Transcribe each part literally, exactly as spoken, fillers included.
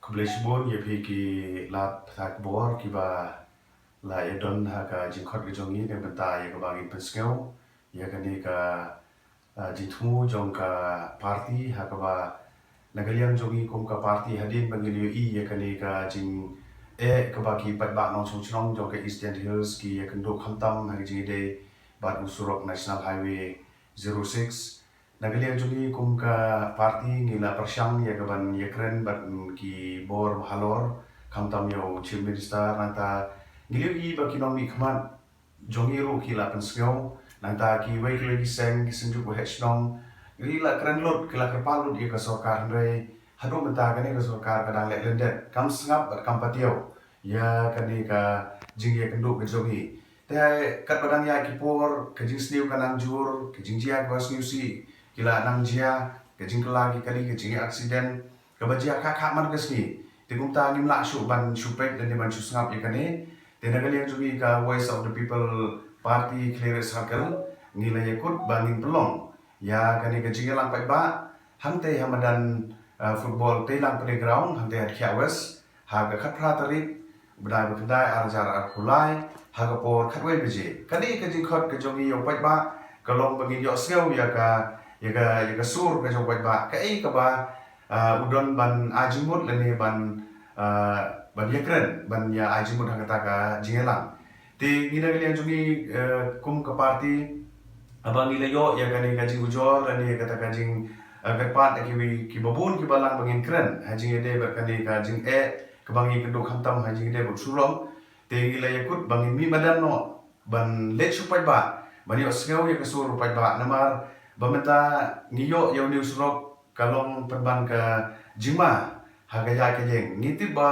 Khublei shibun ïa phi ki lad pathai khubor kiba la ïa don ha ka jingkhot ka jong ngi na ka bynta ïa kaba ngin pynsngew ïa kane ka jingthmu jong ka party ha kaba na ka liang jong ngi kum ka party hadien ba ngi la ïohi ïa kane ka jingeh kaba ki paidbah nongshong shnong jong ka East Jaintia Hills ki ïa kynduh khamtam ha ka jingïadei bad u surok National Highway zero six. Na ka liang jong ngi kum ka party ngi la pyrshang ïa kaban ïakren bad ki bor bahalor khamtam ïa u Chief Minister nangta ngi la ïohi ba ki nongmihkhmat jong ngi ruh ki la pynsngew nangta kiwei kiwei ki seng ki seng juk waheh shnong ngi la kren lut ki la kyrpad lut ïa ka sorkar hynrei haduh mynta kane ka sorkar ka dang leh lyndet kam sngap bad kam patiew ïa kane ka jingïakynduh ka jong ngi. Te katba dang ïaid ki por ka jingsniew ka nang jur ka jingjia kaba sniew sih ki la nang jia ka jingkylla ki kali ka jingïa accident kaba jia kha kha man ka sngi. Te kumta ngim lah shuh ban shu peit lane ban shu sngap ïa kane. Te na ka liang jong ngi ka Voice of the People Party Khliehriat Circle ngi la ïakut ba ngin pynlong ïa kane ka jingïalang paidbah hangtei ha madan football Teilang Playground hangtei ha Dkhiah West ha ka khatphra tarik bnai ba khyndai arhajar arphew lai ha ka por khatwei baje. Kane ka jingkhot ka jong ngi ïa u paidbah ka long ba ngin ïohsngew ïa ka ïa ka ïa ka sur ka jong u paidbah kaei kaba u don ban ai jingmut lane ban ban ïakren ban ïa ai jingmut ha kata ka jingïalang. Te ngi na ka liang jong ngi kum ka party haba ngi la ïoh ïa kane ka jingujor lane ïa kata ka jing kyrpad na kiwei kiba bun kiba lang ba ngin kren ha jingïadei bad kane ka jingeh kaba ngi kynduh khamtam ha jingïadei bad u surok. Te ngi la ïakut ba ngin mih madan noh ban leit sha u paidbah ban ïohsngew ïa ka sur u paidbah namar ba mynta ngi ïoh ïa une u surok ka long pynban ka jingma ha ka ïaid ka ïeng. Ngi tip ba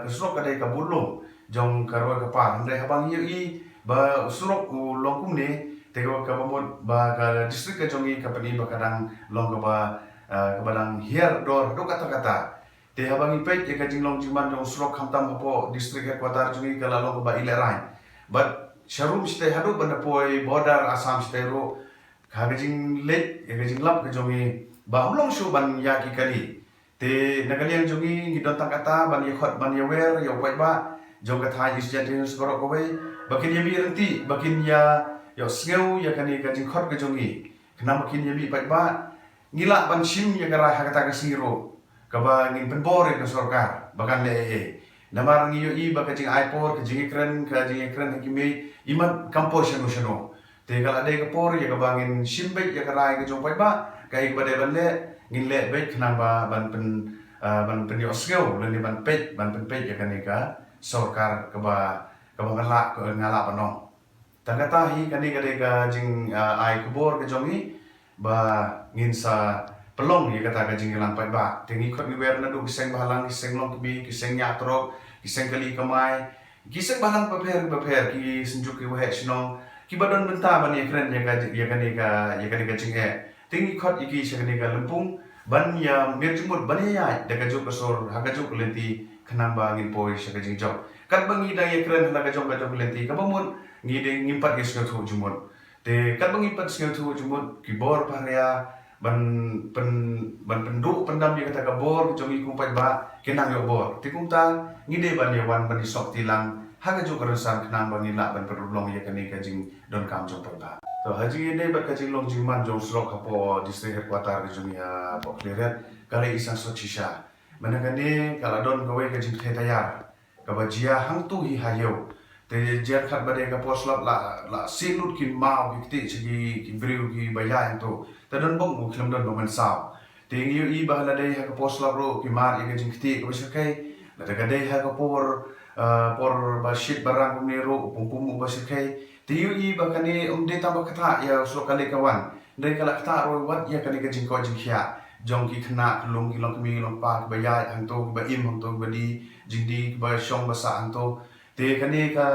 ka surok ka dei ka budlum jong ka roi ka par hynrei haba ngi ïohi ba u surok u long kumne te kaba mut ba ka district ka jong ngi ka pyni ba ka dang long kaba kaba dang hiar dor haduh katta katta. Te haba ngi peit ïa ka jinglong jingman jong u surok khamtam hapoh district headquarter jong ngi ka la long kaba ïalehrain. Bad sharum shatei haduh ban da poi border Assam shatei ruh ha ka jingleit ïa ka jinglap ka jong ngi ba hum long shuh ban ïa ki kali. Te na ka liang jong ngi ngi don tang kata ban ïa khot ban ïa wer ïa u paidbah jong ka thaiñ East Jaintia Hills baroh kawei ba kin ïa mih ryntih ba kin ïa ïohsngew ïa kane ka jingkhot ka jong ngi. Khnang ba kin ïa mih paidbah ngi lah ban shim ïa ka rai ha kata ka sngi ruh kaba ngin pynbor ïa ka sorkar ba kan leh ei ei. Namar ngi ïohi ba ka jingai por ka jingïakren ka jingïakren ha ki miej imat kam poi shano shano. Te ka la dei ka por ïa kaba ngin shim beit ïa ka rai ka jong paidbah kaei kaba dei ban leh ngin leh beit khnang ba ban pyn ban pynïohsngew lane ban peit ban pynpeit ïa kane ka sorkar kaba kaba nga lah nga lah ban ong. Tang kata hi kane ka dei ka jingai khubor ka jong ngi ba ngin sa pynlong ïa kata ka jingïalang paidbah. Te ngi khot ngi wer naduh ki seng bahalang ki seng longkmie ki seng ñiah trok ki seng kali kamai ki seng bahalang bapher bapher ki seng juk ki waheh shnong kiba don bynta ban ïakren ïa ka ïa kane ka ïa kane ka jingeh. Te ngi khot ïa ki sha kane ka lympung ban ïa miet jingmut ban ïa ïaid da ka juk ka sur ha ka juk ka lynti khnang ba ngin poi sha ka jingjop. Katba ngi dang ïakren ha la ka jong ka jong ka lynti kaba mut ngi dei ngim pat ïa sngewthuh jingmut. Te katba ngi pat sngewthuh jingmut ki bor paria ban pyn ban pynduh pyndam ïa kata ka bor ka jong ngi kum paidbah ki nang ïoh bor. Te kumta ngi dei ban ïa wan ban ïa sok tilang ha ka juk ka rynsan khnang ba ngin lah ban pynduh long ïa kane ka jingdonkam jong paidbah. To ha jingïadei bad ka jinglong jingman jong surok hapoh district headquarter ka jong ngi hapoh Khliehriat ka la i sang sot shisha. Mynta kane ka la don kawei ka jingtheh tayar kaba jia hangtu hi ha ïew. Te jia khat ba dei ka por slap la la sien lut ki maw ki kti sha ki ki briew kiba ïaid hangtu. Te don bok u khlem don ba mynsaw. Te ngi ïohi ba la dei ha ka por slap ruh ki mar ïa ka jingkti kaba shyrkhei. Lada ka dei ha ka por por ba shit ba rang kumne ruh u pum pum uba shyrkhei. Te ïohi ba kane um dei tang ba kata ïa u surok ka leit ka wan. Dei ka la kata ruh wat ïa kane ka jingkoit jingkhiah jong ki khynnah ki lung ki longkmie ki longkpa kiba ïaid hangto kiba im hangto kiba die jingdie kiba shong ba sah hangto. Te kane ka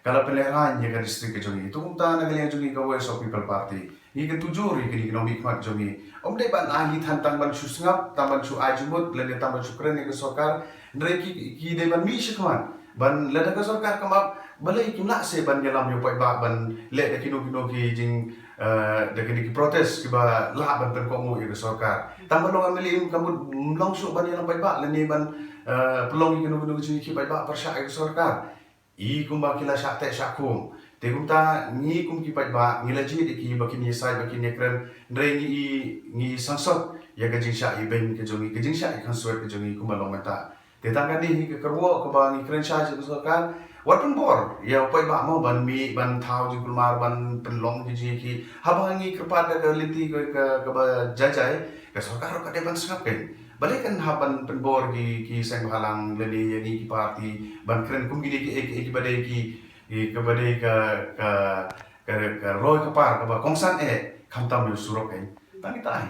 ka la pynlehrain ïa ka district ka jong ngi. To kumta na ka liang jong ngi ka Voice of People Party ngi kyntu jur ïa kine ki nongmihkhmat jong ngi. Ym dei ban ai hi than tang ban shu sngap tang ban shu ai jingmut lane tang ban shu kren ïa ka sorkar. Hynrei ki ki dei ban mih shakhmat ban lada ka sorkar kam ap balei kim lah seh ban ïalam ïa u paidbah ban leh da kino kino ki jing eh, da kine ki protest kiba lah ban pynkohnguh ïa ka sorkar. Tang ban long MLA kam mut ym long shuh ban ïalang paidbah lane ban, eh, pynlong ïa kino kino ki jingïakhih paidbah pyrshah ïa ka sorkar. I kumba ki la shah teh shah khum. Te kumta ngi kum ki paidbah ngi la jied ïa ki ba kin ïasaid ba kin ïakren. Hynrei ngi i, ngi sangsot ïa ka jingshah ibeiñ ka jong ngi, ka jingshah ikhanswet ka jong ngi kumba long mynta. Te tang kane hi ka kyrwoh kaba ngi kren shai sha ka sorkar. Wat pynbor ïa u paidbah mo ban mih ban thaw jingkulmar ban pynlong ki jingïakhih. Haba ngi kyrpad da ka lynti ka, ka, kaba jai jai, ka sorkar ruh ka dei ban sngap kein. Balei kan hap ban pynbor ki, ki seng bhalang lane ïa ngi ki party ban kren kum kine ki, ki, kiba dei ki, ki, kaba dei ka, ka, ka, ka roi ka par kaba kongsan eh khamtam ïa u surok kein. Tang kita hi.